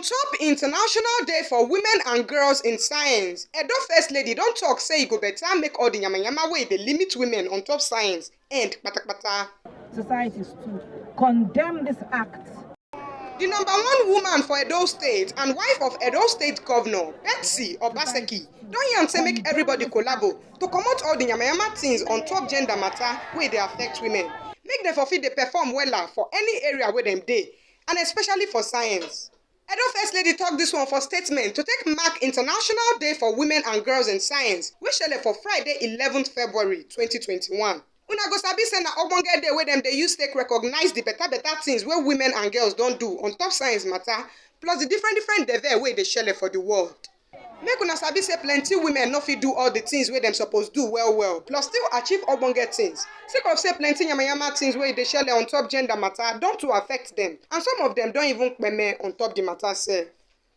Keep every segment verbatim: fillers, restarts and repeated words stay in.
Top International Day for Women and Girls in Science, Edo First Lady don talk say e go better make all the yamayama wey dey limit women on top science end patapata. Societies to condemn this act. The number one woman for Edo State and wife of Edo State Governor Betsy Obaseki don yarn say make everybody collabo to comot all the yamayama things on top gender matter wey dey affect women, make dem for fit dey perform wella for any area wey dem dey, and especially for science. Edo First Lady talk this one for statement to take mark International Day for Women and Girls in Science wey shele for Friday eleventh February twenty twenty-one. Una go sabi say na ogbonge day wey dem dey use take recognize the better better things wey women and girls don do on top science matter, plus the different different deve wey dey shele for the world. Make una sabi say plenty women no fit do all the things wey dem suppose do well well, plus still achieve ogbonge things. Sake of say plenty yamayama things wey dey shele on top gender matter don too affect dem, and some of dem don even kpeme on top the matter sef.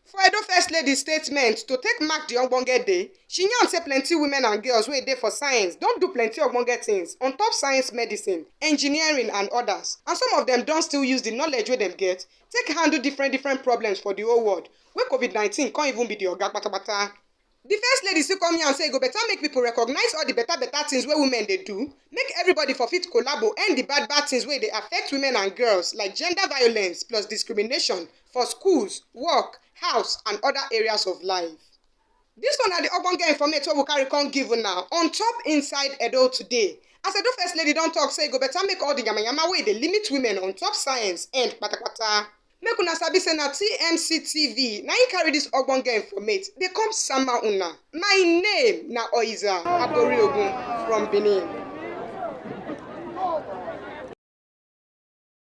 For Edo First Lady statement to take mark the ogbonge day, she yarn say plenty women and girls wey dey for science don do plenty ogbonge things on top science, medicine, engineering and others, and some of dem don still use the knowledge wey dem get take handle different different problems for the whole world wey covid nineteen come even be the oga patapata. The First Lady still come yarn say e go better make people recognize all the better better things wey women dey do, make everybody for fit collabo end the bad bad things wey dey affect women and girls like gender violence plus discrimination for schools, work, house and other areas of life. This one na the ogbonge informate wey we carry come give una on top Inside Edo Today. As Edo First Lady don talk say e go better make all the yamayama wey dey limit women on top science end patapata. Make una sabi say na T M C T V na im carry this ogbonge informate dey come sama una. My name na Oiza Aboriogun from Benin.